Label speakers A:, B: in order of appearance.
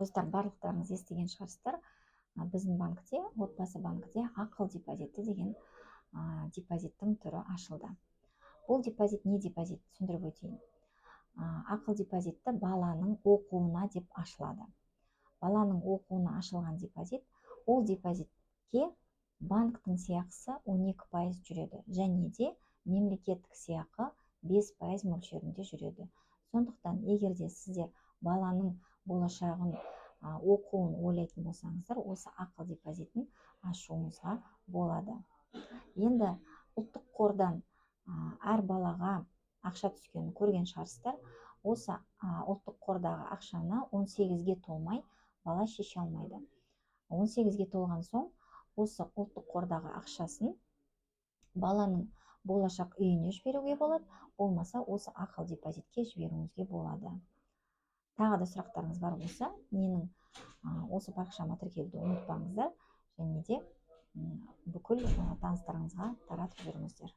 A: Достар, барлықтарыңыз естіген шығарсыздар, біздің банкте, Отбасы банкте ақыл депозиті деген депозиттің түрі ашылды. Бұл депозит не депозит, түсіндіріп өтейін. Ақыл депозитті баланың оқуына деп ашылады. Баланың оқуына ашылған депозит. Ол депозитке банктің сыйақысы 12% жүреді және де мемлекеттік сыйақы 5% мөлшерінде жүреді. Сондықтан егер де сіздер баланың болашағын, оқуын ойлайтын болсаңыздар, осы ақыл депозитін ашуыңызға болады. Енді Ұлттық қордан әр балаға ақша түскенін көрген шығарсыздар. Осы Ұлттық қордағы ақшаны 18-ге толмай бала шеше алмайды. 18-ге толған соң осы Ұлттық қордағы ақшасын баланың болашақ үйіне жіберуге болады, болмаса осы ақыл депозитке жіберуіңізге болады. Тағы да сұрақтарыңыз бар болса, менің осы парақшама тіркелуді ұмытпаңыздар және де бүкіл таныстарыңызға таратып жүріңіздер.